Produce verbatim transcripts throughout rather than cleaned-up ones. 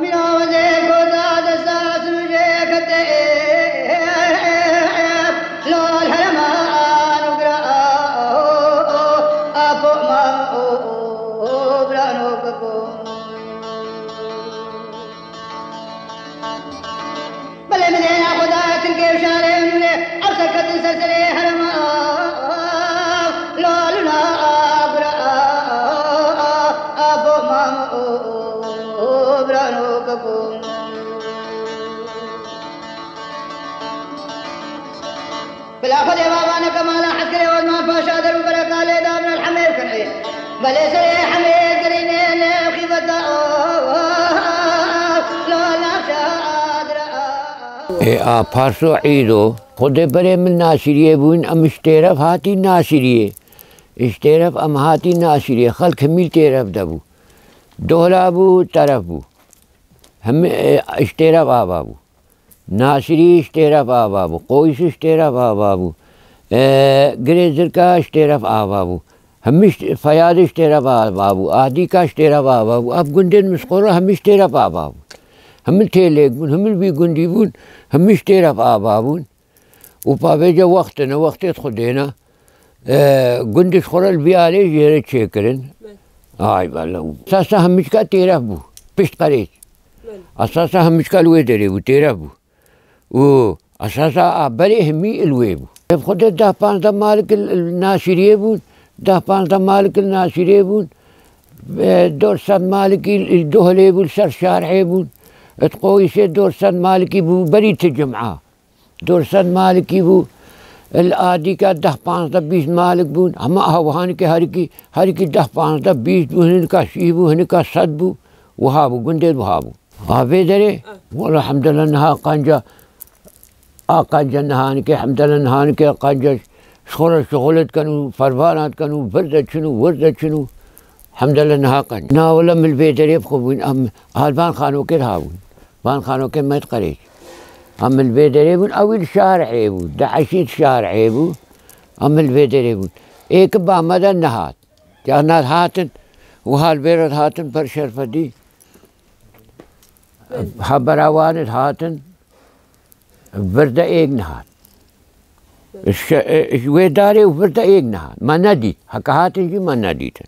Mîna wezê ku da desta sirûjê kete, lal herema nûgra apo mam û brano bibû. Belê min êna xwe daye tirkê û şarê nûrê, ev serketin ser serê herema, lal û na agura, apo mam û brano bibû. Bila Xwedê bavane Kemala Heskirê Osman Paşa der û bereka lê dabin Elhemê kirê. Belê serê Hemê kirînê ne xîbeta lo navşa adra. Ê a parso îdo, Xwedê berê min Nasiriyê bûn, em ji Têref hatî Nasiriyê. Ji Têref em hatî Nasiriyê. Xelk hemî li Têref de bû. Dohla bû, teref bû. Hemî, e, ji Têref ava bû. Nasirî ji Têref ava bû. Qoyîs ji Têref ava bû. E, Girê Zirka ji Têref ava bû. Hemî ji, Feyad ji Têref ava bû. Adîka ji Têref ava bû. Ev gundên min ji xwe re hemî ji Têref ava bûn. Hemî têlêk bûn, hemî vî gundî bûn, hemî ji Têref ava bûn. Û pavêce wextine, wextê Xwedê ne, e, gund ji xwe re li vî alê jê re çêkirin. Belê. Ay bela. Esasa hemîçka Têref bû. Pişt Qerêç. Belê. Esasa hemîçka li wê derê bû, Têref bû. Û esasa a berê hemî li wê bû. Ev Xwedê deh panzdeh malik li, li Nasiriyê bûn, deh panzdeh malik li Nasiriyê bûn. E, dor sed malikî li Dohlê bû, li ser şarhê bûn. Di Qoyîsê dor sed malikî bû, berî ti cim'a. Dor sed malikî bû. Li Adîka deh panzdeh bîst malik bûn. Hema aha wihanikê herikî, herikî deh panzdeh bîst bû, hinika sî bû, hinika sed bû. Wiha bû, gundê wiha bû. A vê derê, wela hemdela niha qanca, a qanca nihanikê, hemdela nihanikê qanca ji xwe re şixulê dikin û fervana dikin û vir de çin û wir de çin û hemdela niha qanca. Na wela min li vê derê bi xwe bûn, em hal van xanokê de habûn. Van xanokê me di Qerêç. Em li vê derê bûn, ew li şarihê bû, di eşî di şarihê bû, em li vê derê bûn. Ê ki ba me de nehat. Carna hatin, wiha li vê re hatin, ber Şerfedî. Hebera wan hatin, vir de êk nehat. Şe-, ji wê darê û vir de êk nehat. Me nedît. Heke hatin jî me nedîtin.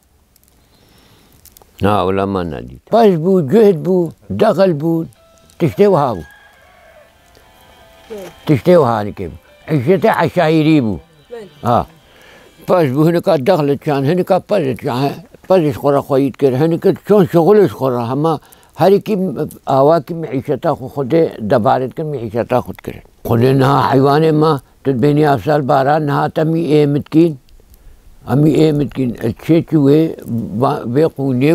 Na, wela me nedît. Pez bû, cihd bû, dexil bû, tiştê wiha bû. Tiştê wiha nikê bû. Îşetê eşayîrî bû. Ha. Pez bû, hinika dexil çan, hinika pez çan, pez ji xwe re xweyî dikir, hinika çon şixul ji xwe re, hema herikî awakî mîîşeta xwe Xwedê debare dikir, mîîşeta xwe dikirin. Xwedê niha heywanê me, tu dibênî ev sal baran niha te mî ê mitkîn, em mî ê mitkîn, çê çi wê, va-, vê qûnê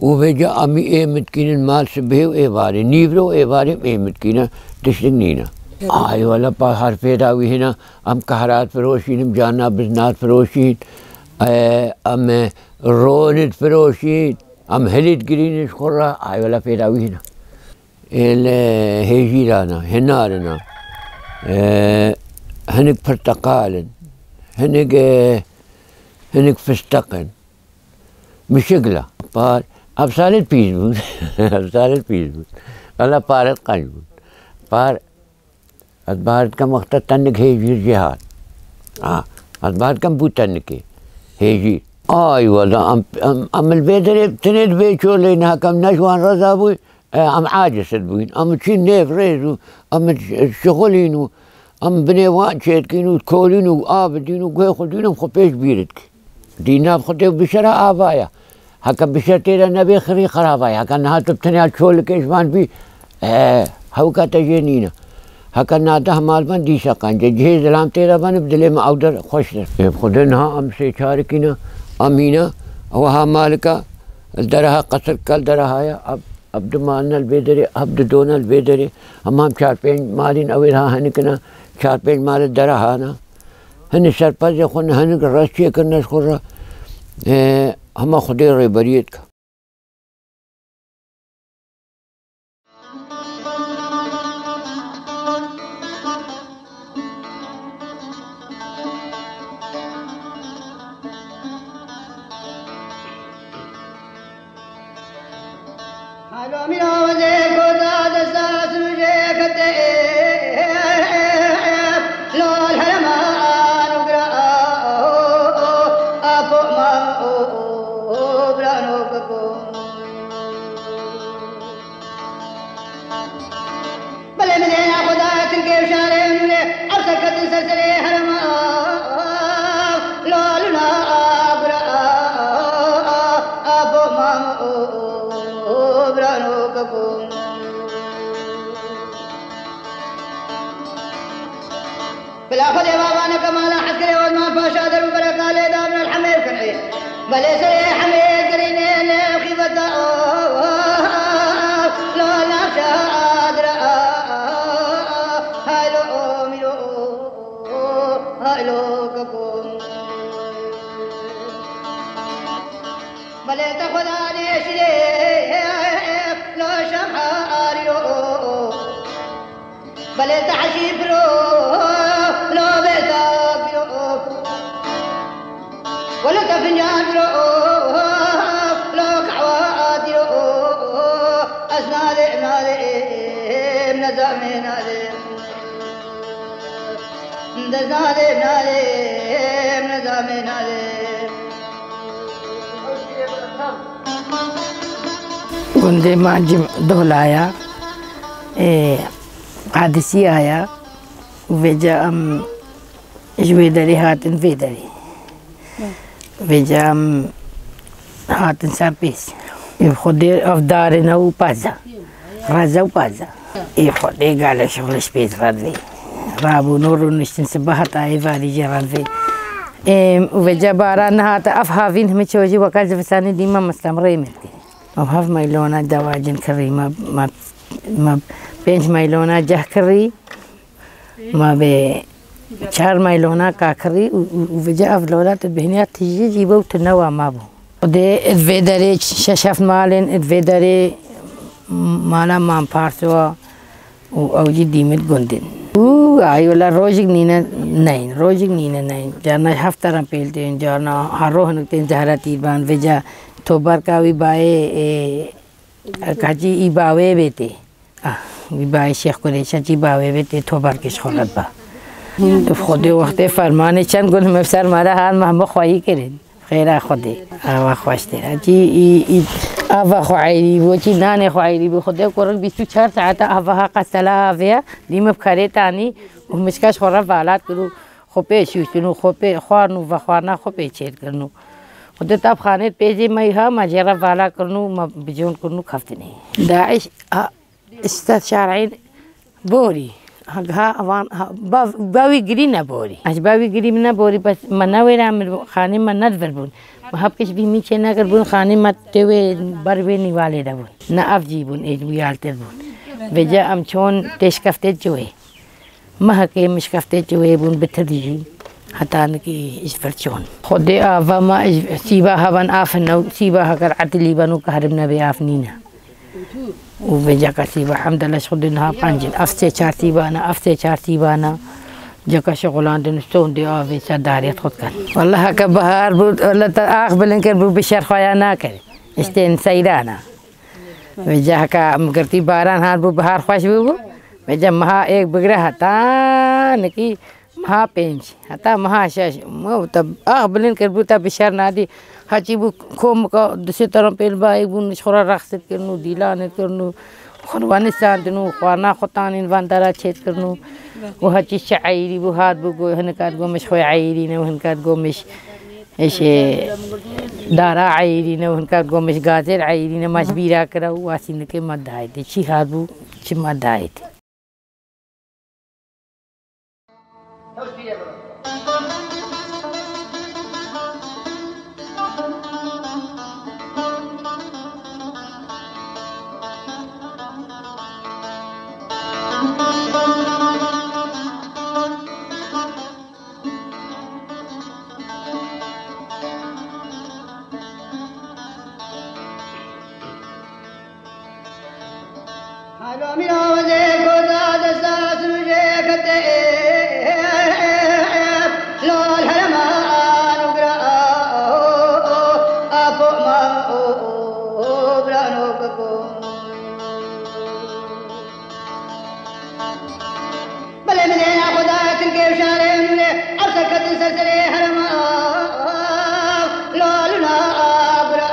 û vêca em mî ê mitkînin mal sibihê û êvarê, nîvre û êvarê ê mitkîne, tiştik nîne. Ay wele pa her fêda wî hina, em kahrat firoşîn, em carna biznat firoşîn, e, em ronit firoşîn, em hilît girînin ji xwe re, ay wele fêda wî hina. Ê li hêjîrana, hinarina, e, hinik pirteqal in, hinik, e, hinik fisteq in. Mişikla. Par, ev salê pîs bûn. Ev salê pîs bûn. Wela par et qenc bûn. Par, ez bahar dikem wexta tenik hêjîr jê hat. Ha, ez bahar dikem bû tenikê. Hêjîr. Ay wela, em, em, em li vê derê tinê di vê çolê ne, hekem ne ji wan reza bû. E, em aciz dibûn. Em çîn nêv rêz û em şixulîn û em binê wan çêdikîn û kolîn û av dîn û guhê xwe dîn em xwe pêş bîr dikîn. Dî nav Xwedê bişera avaya. Heke bişer tê de nebê xirî xerabaya. Heke niha tu bi tenya çolikê ji van bî, e, hewka te jê nîne. Heke na deh mal ben dîsa qence. Cihê zilam tê de ben bi dilê me ew der xweştir. Ê bi Xwedê niha em sê çarikî ne. Em hîne. Ew ha malika. Deraha qesir kel derahaya. Ev Ev du malin li vê derê, ev du don e li vê derê. Hema em çar pênc malîn ew ê ha hinik ne, çar pênc malê dera hane. Hinik ser pezê xwe ne, hinik rest çêkirine ji xwe re. Ê, hema Xwedê rêberiyê dike. Avane Kemala Eskerê Osman Paşa der û bereka lê dabin el hemê kirê. Belê serê hemê kirînê ne xîbeta o, lo navşa adra, haylo mîro, haylo keko. Belê te Xweda nêşirê, lo şemharî ro. Belê te hejî biro, lo bêta biro. Welo te fincan biro, lo qehwa diro. Ez nalê, nalê, nezamê nalê. Ez nalê, nalê, nezamê nalê. Gundê Macim Dohlaya, ê, Qadisiya ya, vêca em ji wê derê hatin vê derê. Vêca em hatin ser pês. Ê, Xwedê ev darê ne û paza. Reza û paza. Ê Xwedê gale şixul ji pês radivê. Rabûn û rûniştin sibe heta êvarî jê radivê. Ê, û vêca baran nehate ev havîn himi ço jî weka zivistanê dî me mistemrê min dikê. Ev hev meylona dewacin kirî, me, me, me pênc meylona ceh kirî, me bê çar meylona ka kirî û, û, û vêca ev lola tu bihniya tijî jî bû tu newa me bû. Xwedê id vê derê şeş heft malên, id vê derê mala Mam Parso û ew jî dîmit gund in. Û ay wela rojik nîne neyin, rojik nîne neyin. Carna heft teran pêl tên, carna her ro hinik tên zehre tîr ban. Vêca tobarka wî bayê, ê, hecî î bawê bê tê. Ah, wî bayê Şêx Kurêşa jî bawê bê tê tobarkê ji xwe re ba. Xwedê wextê fermanê çend gund me ser me re hat me hemû xweyî kirin. Xêra Xwedê, ava xweş tê. Çî î, î, ava xwe eyrî bû, çî nanê xwe eyrî bû. Xwedê kurik bîst û çar saeta ava ha qestela avê ya, dî min bi kerê tanî û mişka ji xwe re valat kir û xwe pê şûştin û xwe pê xwarin û vexwarina xwe pê çêr kirin û Xwedê ta bi xanê pêzê me ha, me jê re vala kirin û me bijon kirin û keftinê. Daiş, ha, Îstad şer'în borî. Ha, ha, van, ha, bav-, bawî girî ne borî. Ez bawî girî min ne borî, bes me newêra min xanî me nedvir bûn. Me hepkiş bî min çê nekir bûn, xanî me tê wê ber wê nîvalê de bûn. Ne ev jî bûn, ê wî altir bûn. Vêca em çon têşkeftê ciwê. Mehekê min şkeftê ciwê bûn bitir jî. Heta nikî ji vir çon. Xwedê ava me ji sîba hevan af ne, sîba heker etilî ben û kahrim nebê af nîne. Û vê ceka sîba hemdele ji xwe dê niha penc in. Ev sê çar sîba ne, ev sê çar sîba ne. Ceka şixulandin û stondê avê ser darê xwe dikin. Wele heke bihar bû, wele te ax bilind kir bû bi şer xwe ya nakir. Îştên seyrana. Vê ceheka em girtî baran hat bû, bihar xweş bûbû. Vê ceh meha êk bigire heta nikî Meha pênc, heta meha şeş, me te ax bilind kir bû te bi şer nadî. Heçî bû komika du sê teran pêl bayê bûn, ji xwe re rexsit kirin û dîlanê kirin û xurbanî sandin û xwarina xwe tanîn van dara çêt kirin û, û heçî çi eyîrî bû, hat bû ku hinika digo min ji xwe eyîrî ne û hinika digo min ji, ji dara eyîrî ne û hinika digo min ji gazêr eyîrî ne, me ji bîra kira û wasînikê me dayê. Çî hat bû, çi me dayê. Belê min ê ya Xwedaya tirkê û şarê min û lê ew serketin ser serê herema. Laluna gura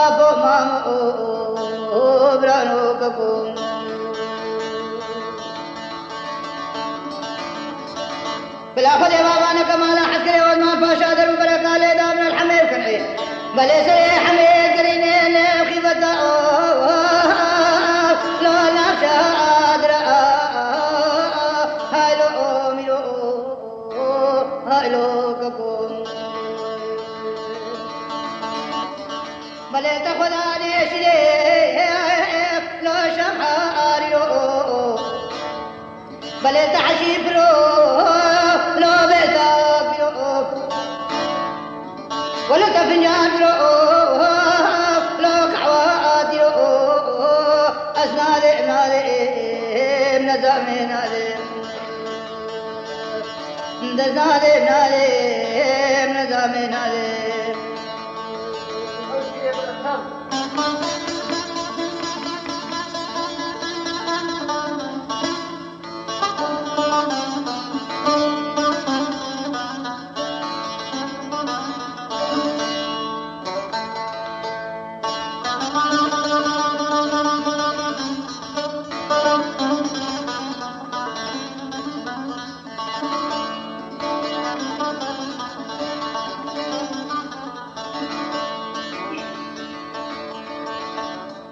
abo mam û birano keko. Bila Xwedê bavane Kemala Eskerê Osman Paşa der û bereka lê dabin el hemê kirê. Belê serê hemê kirînê ne xîbeta o, lo navşa adra, haylo o mîro. Haylo kakom. Belê te Xweda nêşirê lo şem harîro. Belê te heşî piro lo bêzak biro. Welo te fincan biro lo qehwa diro. Ez nalê nalê nezamê nalê. Dest nadê, nadê, nizamê nadê.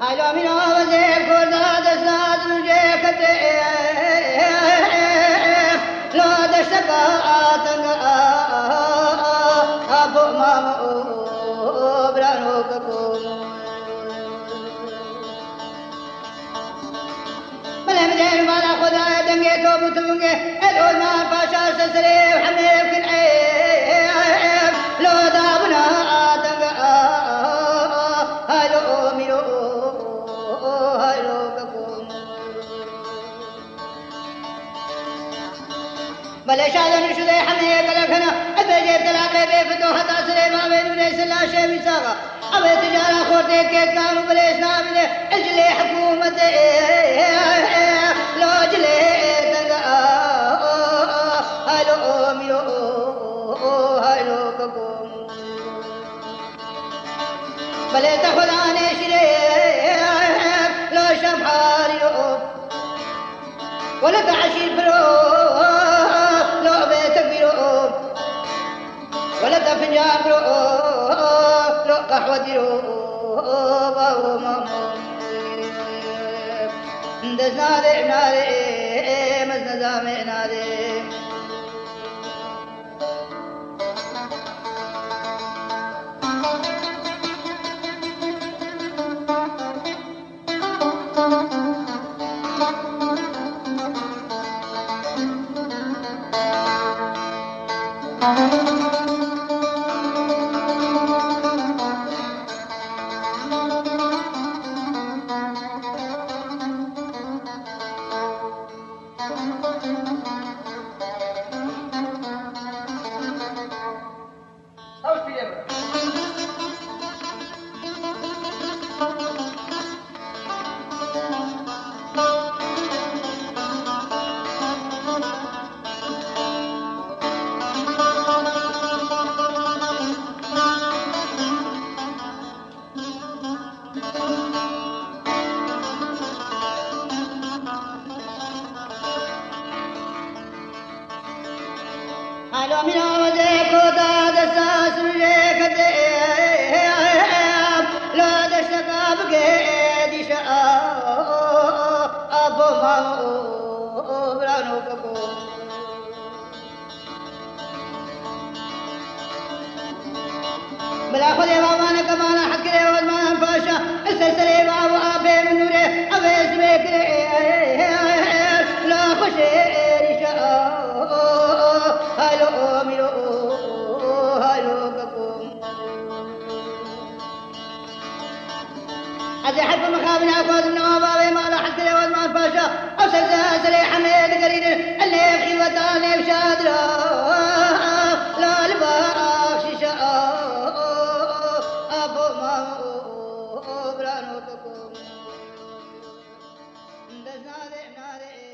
Haylo mîna wezê Kurda dest nadin û jê kete. Lo deşteka teng a, a, a, a, bo mamo, birano keko. Belê min ê mala Xwedayê dengê to bû tuvingê, ê Osman Paşa ser serê hemê bikin ê, lo dabûna deng a, haylo mîro, haylo keko. Belê şadan û şûdê hemê gelek hene, ez bêjê telaqê bê fito heta serê mavê nûnê sila şevî saxa. Ew ê tijara xortê kêkan û bilêz nabîne, ez cilê hikûmetê, lo cilê deng a, haylo mîro, haylo keko. Belê te Xweda nêşirê, lo şem harîro. Wele te eşîr biro, lo bê te biro. Wele te fincan biro, lo qehwe diro, bavo mamo. Dest nadê, nadê, mez nezamê nadê. Alo mîna wezê kota desta sirê kete, lo deşteka bike dîşa, abo mamo, birano keko. Bila Xwedê bavane kemala hekirê Osman Paşa, li ser serê bav û apê min nûrê, ev ê sibê kirê, la xweşê êrîşa, haylo mîro, haylo keko. Ez ê herfê mixabin naxwazim, newa bavê mala heskirê Osman Paşa. Ew ser serê hemê digerînin, el nêv xîweta nêv şadira. La li baxşîşa, abo mamo, birano keko. Dest nadê, nadê.